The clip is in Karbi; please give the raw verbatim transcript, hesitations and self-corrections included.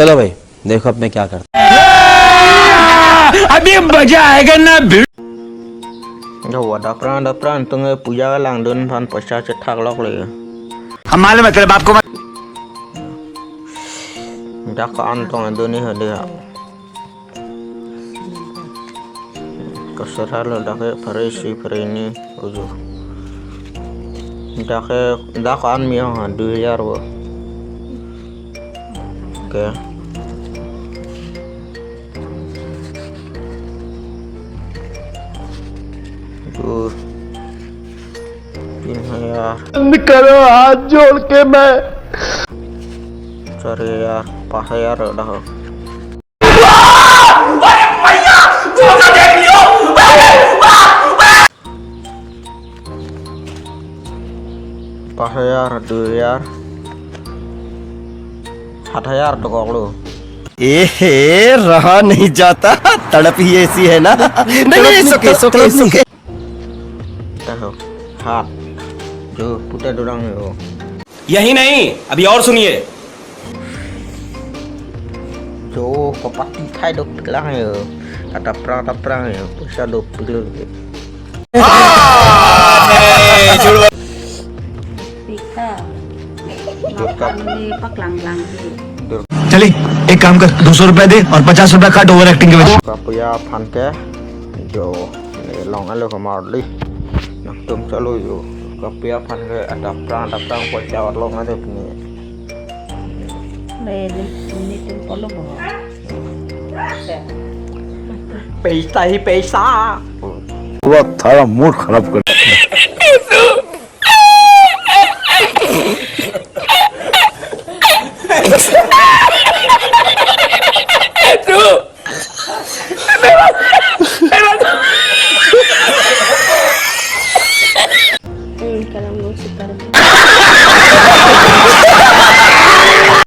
चलो भाई, देखो अब मैं क्या करता हूँ। अभी मजा आएगा ना भिड़ू। Yo, adap prang, adap prang, tung puja langdun aphan poisa chethak lok le. हम मालूम है तेरे बाप को मत। Dak ko-an tong adun ni hadi ya. Kasar halo dak ke phre isi phre hini uju. Dak ke, dak ko-an mi ho, dui hajar bo. Oke. Tuh. Tin hajar. बंद करो, हाथ जोड़ के मैं। Char hajar, pas hajar dak ho. Pas hajar, dui hajar, sat hajar dokok lo. ए हे, रहा नहीं जाता, तड़प ही ऐसी है ना। नहीं, नहीं, नहीं, it's okay, it's okay, it's okay। Tahu, hat, jo, puta dorang yo. यही नहीं, अभी और सुनिए। Jo, kopati thai dopik lang yo. Adap prang, adap prang yo. Poisa dopik lo. Pika. Durga. Makan di paklang lang di. Dur- चलिए, एक काम कर, दो सौ रुपया दे और पचास रुपया काट ओवर एक्टिंग के वजह। Kapuya aphan ke. Jo, ne long alo kamar li. Nangtum chalo yo. Kapuya aphan ke adap prang, adap prang poisa orlok na dep ni. Le, le, ini tuh kalau bohong. Paisa hi paisa. पूरा थारा मूड खराब कर। Hmm, kalau mau sekarang.